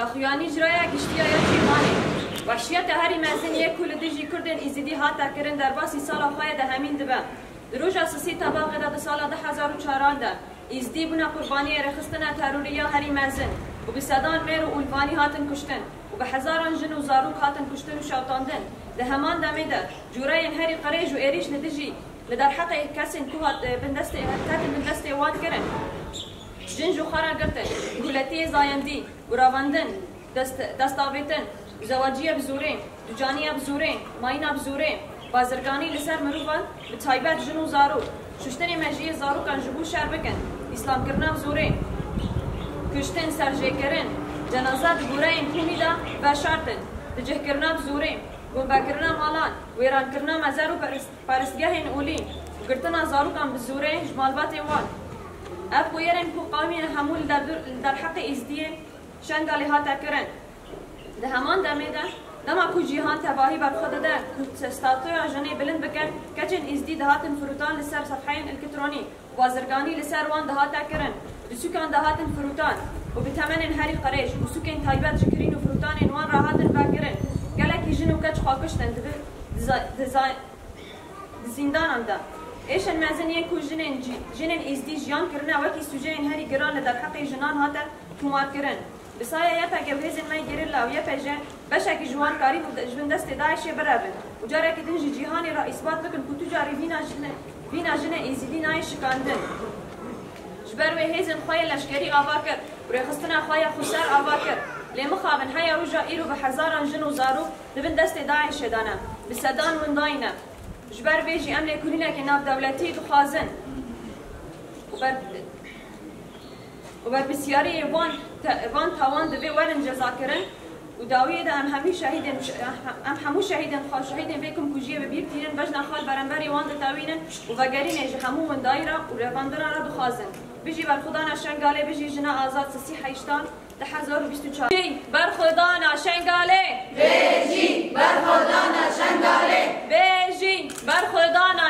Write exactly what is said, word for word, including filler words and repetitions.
Xuyanî ji raya giştiya ya cîhanê. Wehşiyeta herî mezin yê ku li dijî Kurdên Îzîdî hate kirin derbasî sala xwe ye de hemîn dibe. Di roja sisî Tebaxê de di sala du hezar û çaran de Îzîdî bûne qurbaniyê rêxistina terorî ya herî mezin û bi sedan mêr û olvanî hatin kuştin û bi hezaran jin û zarok hatin kuştin û şewitandin. Di heman demê de cûreyên herî qirêj û êrîş li dijî, li derheqê kesên ku hat, bin destê, ketin bin destê wan kirin, cin ji xwe re girtin, guletiyê zayendî, guravendin, dest, destavêtin, zeweciye bi zorê, ducaniye bi zorê, mayîna bi zorê, bazirganî li ser mirovan, bi taybet jin û zarok, şuştinê mejiyê zarokan ji bo şer bikin, îslamkirina bi zorê, kuştin, serjêkirin, cenaze di goreyên komî de veşartin, dicihkirina bi zorê, bombekirina malan, wêrankirina mezer û perest-, perestgehên olî û girtina zarokan bi zorê ji malbatên wan. Ev bûyerên ku qewimîne hemû li derdur-, li derheqê Êzdiyê Şengalê hate kirin. Di heman demê de, dema ku cîhan tevahî berxwe dide ku statuya jinê bilind bike, keçên Êzdî dihatin firotan li ser sefheyên elektronî û bazirganî li ser wan dihate kirin, di sûkan de hatin firotan û bi temenên herî qirêj û sûkên taybet ji kirîn û firotanên wan re hatin vekirin. Gelekî jin û keç xwe kuştin, di, di, di, di zîndanan de. Êşên mezin yên ku jinên cî-, jinên Êzdî jiyan kirine wekî sûceyên herî giran li derheqê jinan hate tomarkirin. Bi saya Y P G û hêzên me yê gerîla û Y P J beşekî ji wan karîbû de-, ji bin destê DAIŞê birevin û carekî din jî cîhanê re îsbat bikin ku tu carî vîna jine, vîna jinê Êzîdî nayê şikandin. Ji ber wê hêzên xwe yê leşkerî ava kir û rêxistina xwe ya xweser ava kir. Lê mixabin heya roja îro bi hezaran jin û zarok di bin destê DAIŞê de ne. Bi sedan windayî ne. Ji ber vê jî em lêkolînekê navdewletî dixwazin. Û ber-, û berpirsyariyê van te-, van tawan divê werin cezakirin û dawiyê de em hemî şehîdên, em hemû şehîdên xwe, şehîdên vê kumkujiyê bi bîr tînin, bejna xwe li beramberî wan ditewînin û vegerînê ji hemû windayî re û revandiran re dixwazin. Bijî berxwedana Şengalê, bijî jina azad sisî heyştan. Du hezar û bîst û çar. Berxwedana Şengalê! Bêjî! Berxwedana Şengalê! Bêjî! Berxwedana